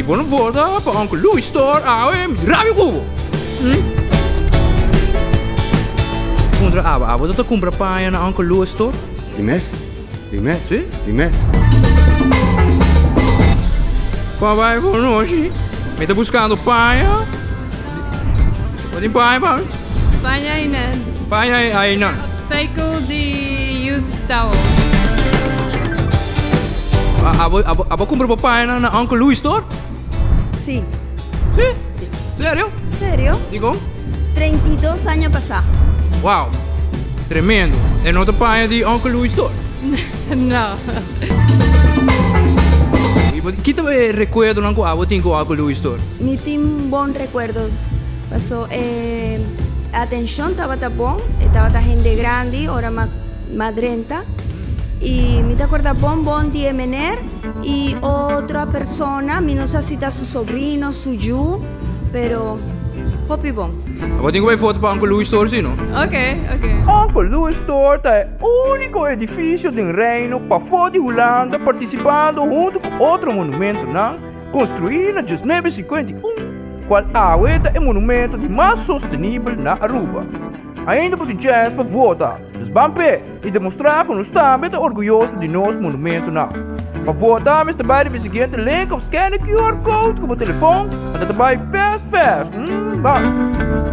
bo no vota pa Uncle Louis Store awe, mi rabia ku bo. Puntra abo, abo ta ta kumpra paña na Uncle Louis Store? Di mes, di mes, Si? di mes. Kwa bai bo nochi? Mi ta buskando paña. Bo tin paña pa mi? Paña einan. Paña einan. Upcycle di used towel. Abo, abo, abo kumpra bo paña na Uncle Louis Store? Si. Si? Si. Serio? Serio. Dikon? 32 aña pasá. Wow. Tremendo. E no ta paña di Uncle Louis Store? No. I bo, ki ta e rekuerdonan ku abo tin ku Uncle Louis Store? Mi tin bon rekuerdo. Paso e atenshon tabata bon, e tabata hende grandi ora m'a m'a drenta. I mi ta korda bon bon di e mener i otro persona, mi no sa si ta su sobrino, su yu, pero hopi bon. Abo tin ku bai foto pa Uncle Louis Store si no? Ok, ok. Uncle Louis Store ta e úniko edifisio den Reino pafó di Hulanda partisipando huntu ku otro monumentonan konstruí na 1951, kual awe ta e monumento di mas sostenibel na Aruba. Ainda bo tin chèns pa vota, dus ban p'e i demostrá ku nos tambe ta orguyoso di nos monumentonan. Pa vota mester bai riba e siguiente link òf scan e QR code ku bo telefòn, anto ta bai fast fast. Ban!